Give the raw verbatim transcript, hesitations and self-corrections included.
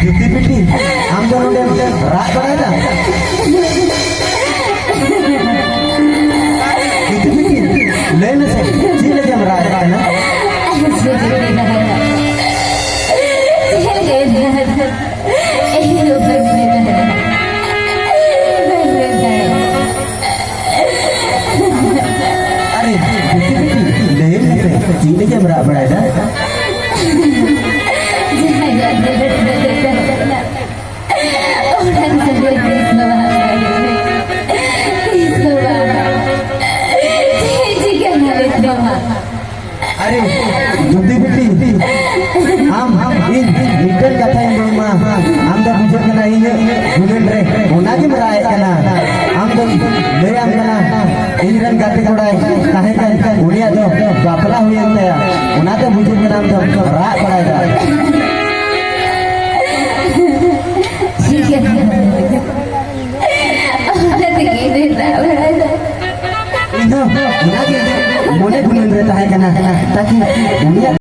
ᱡᱩᱛᱤ ᱵᱤᱴᱤ, ᱟᱢ ᱫᱚ ᱱᱚᱰᱮᱢ ᱨᱟᱜ ᱵᱟᱲᱟᱭᱮᱫᱟ? ᱡᱩᱛᱤ ᱵᱤᱴᱤ, ᱞᱟᱹᱭ ᱢᱮᱥᱮ, ᱪᱮᱫ ᱞᱟᱹᱜᱤᱫ ᱮᱢ ᱨᱟᱜ ᱮᱫ ᱠᱟᱱᱟ? ᱟᱨᱮ, ᱵᱤᱴᱤ, ᱵᱤᱴᱤ, ᱞᱟᱹᱭ ᱢᱮᱥᱮ, ᱪᱮᱫ ᱞᱟᱹᱜᱤᱫ ᱮᱢ ᱨᱟᱜ ᱵᱟᱲᱟᱭᱮᱫᱟ? ᱡᱟᱦᱟᱸᱭ ᱜᱟᱛᱮ ᱜᱟᱛᱮ ᱜᱟᱛᱮ ᱜᱟᱛᱮ ᱚᱲᱟᱜ ᱥᱟᱹᱜᱟᱹᱭ ᱛᱤᱥ ᱦᱚᱸ ᱵᱟᱝ ᱦᱩᱭᱩᱜᱼᱟ᱾ ᱛᱤᱥ ᱦᱚᱸ ᱵᱟᱝ᱾ ᱪᱮᱫ ᱪᱤᱠᱟᱹ ᱫᱟᱲᱮ ᱛᱟᱢᱟ? ᱟᱨᱮ, ᱡᱩᱫᱤ ᱵᱤᱴᱤ, ᱟᱢ, ᱤᱧ ᱢᱤᱫᱴᱮᱱ ᱠᱟᱛᱷᱟᱧ ᱞᱟᱹᱭᱟᱢᱟ, ᱟᱢ ᱫᱚ ᱵᱩᱡᱷᱟᱹᱜ ᱠᱟᱱᱟ ᱤᱧᱟᱹᱜ ᱜᱩᱱᱟᱹᱱ ᱨᱮ, ᱚᱱᱟ ᱜᱮᱢ ᱨᱟᱜ ᱮᱫ ᱠᱟᱱᱟ᱾ ᱟᱢ ᱫᱚ ᱞᱟᱹᱭᱟᱢ ᱠᱟᱱᱟ, ᱤᱧ ᱨᱮᱱ ᱜᱟᱛᱮ ᱠᱚᱲᱟᱭ ᱛᱟᱦᱮᱸ ᱠᱟᱱ, ᱩᱱᱤᱭᱟᱜ ᱫᱚ ᱵᱟᱯᱞᱟ ᱦᱩᱭᱮᱱ ᱛᱟᱭᱟ, ᱚᱱᱟᱛᱮ ᱵᱩᱡᱷᱟᱹᱜ ᱠᱟᱱᱟ ᱟᱢ ᱫᱚ ᱨᱟᱜ ᱵᱟᱲᱟᱭᱮᱫᱟ᱾ ᱴᱷᱤᱠ ᱜᱮᱭᱟ᱾ ᱚᱱᱟ ᱛᱮᱜᱮ ᱤᱧ ᱫᱚ ᱨᱟᱜ ᱵᱟᱲᱟᱭᱮᱫᱟ᱾ ᱤᱧ ᱦᱚᱸ ᱚᱱᱟᱜᱮ ᱢᱚᱱᱮ ᱜᱩᱱᱟᱹᱱ ᱨᱮ ᱛᱟᱦᱮᱸ ᱠᱟᱱᱟ, ᱛᱟᱠᱤ ᱩᱱᱤᱭᱟᱜ